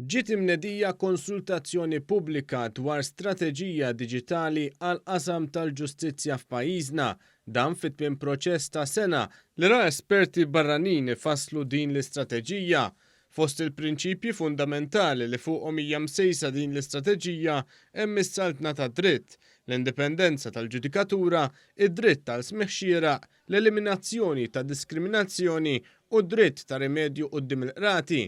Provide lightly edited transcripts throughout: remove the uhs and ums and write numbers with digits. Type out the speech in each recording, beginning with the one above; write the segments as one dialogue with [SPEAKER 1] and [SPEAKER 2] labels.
[SPEAKER 1] Ġiet imnedija konsultazzjoni pubblika dwar strateġija diġitali għall-qasam tal-ġustizzja f'pajjiżna. Dan fi tmiem proċess ta' sena li ra esperti barranin ifasslu din l-istrateġija. Fost il-prinċipji fundamentali li fuqhom hija msejsa din l-istrateġija hemm is-saltna tad-dritt, l-indipendenza tal-ġudikatura, id-dritt għal smigħ xieraq, l-eliminazzjoni ta' diskriminazzjoni u d-dritt ta' rimedju quddiem il-qrati.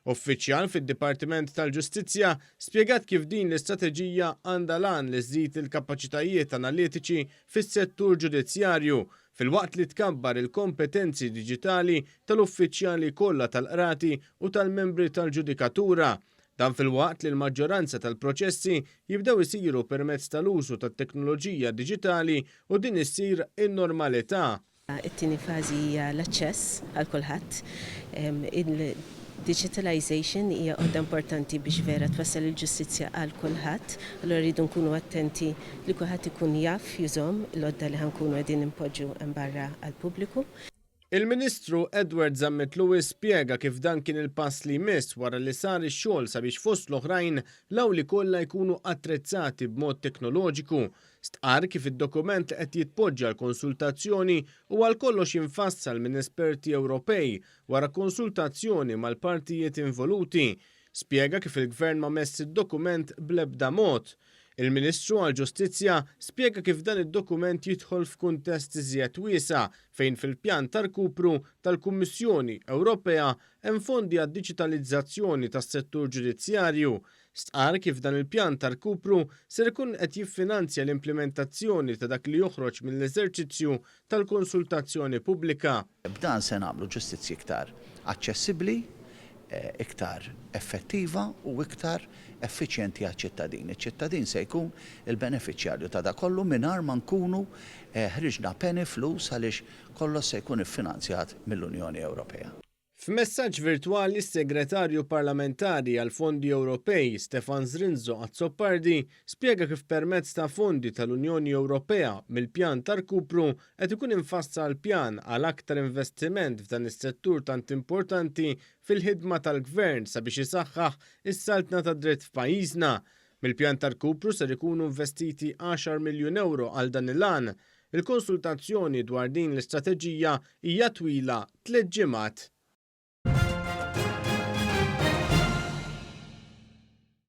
[SPEAKER 1] Uffiċjal fid-Dipartiment tal-Ġustizzja spjegat kif din l-istrateġija għandha l-għan li żżid il-kapaċitajiet analitiċi fis-settur ġudizzjarju filwaqt li tkabbar il-kompetenzi diġitali tal-uffiċjali kollha tal-qrati u tal-membri tal-ġudikatura. Dan filwaqt li l-maġġoranza tal-proċessi jibdew isiru permezz tal-użu tat-teknoloġija diġitali u din issir in-normalità.
[SPEAKER 2] It-tieni fażi hija l-aċċess għal kulħadd. Il-digitalization hija għodda importanti biex vera twassal il-ġustizzja għal kulħadd. Allura rridu nkunu attenti li kulħadd ikun jaf jużahom l-għodda li ħa nkunu qegħdin inpoġġu hemm barra għall-pubbliku.
[SPEAKER 1] Il-Ministru Edward Zammit Lewis spjega kif dan kien il-pass li jmiss wara li sar ix-xogħol sabiex fost l-oħrajn l-awli kollha jkunu attrezzati b'mod teknoloġiku. Stqarr kif id-dokument li qed jitpoġġa għall-konsultazzjoni huwa għal kollox imfassal minn esperti Ewropej wara konsultazzjoni mal-partijiet involuti. Spjega kif il-Gvern ma mess id-dokument bl-ebda mod. Il-Ministru għall-Ġustizzja spjega kif dan id-dokument jidħol f'kuntest iżjed wiesa' fejn fil-pjan ta' rkupru tal-Kummissjoni Ewropea hemm fondi għad-diġitalizzazzjoni tas-settur ġudizzjarju. Stqarr kif dan il-pjan ta' rkupru ser ikun qed jiffinanzja l-implimentazzjoni ta' dak li joħroġ mill-eżerċizzju tal-konsultazzjoni pubblika.
[SPEAKER 3] B'dan se nagħmlu ġustizzja iktar aċċessibbli, iktar effettiva u iktar effiċjenti għaċ-ċittadin. Iċ-ċittadin se jkun il-benefiċjarju ta' dak kollu mingħajr ma nkunu ħriġna penny flus għaliex kollox se jkun iffinanzjat mill-Unjoni Ewropea.
[SPEAKER 1] F'messaġġ virtwali s-Segretarju Parlamentari għall-Fondi Ewropej, Stefan Zrinzo Azzopardi, spjega kif permezz ta' fondi tal-Unjoni Ewropea mill-pjan ta' rkupru qed ikun imfassal pjan għal aktar investiment f'dan is-settur tant importanti fil-ħidma tal-Gvern sabiex isaħħaħ is-saltna tad-dritt f'pajjiżna. Mill-pjan ta' rkupru ser ikunu investiti għaxar miljun ewro għal dan il-għan. Il-konsultazzjoni dwar din l-istrateġija hija twila tliet ġimgħat.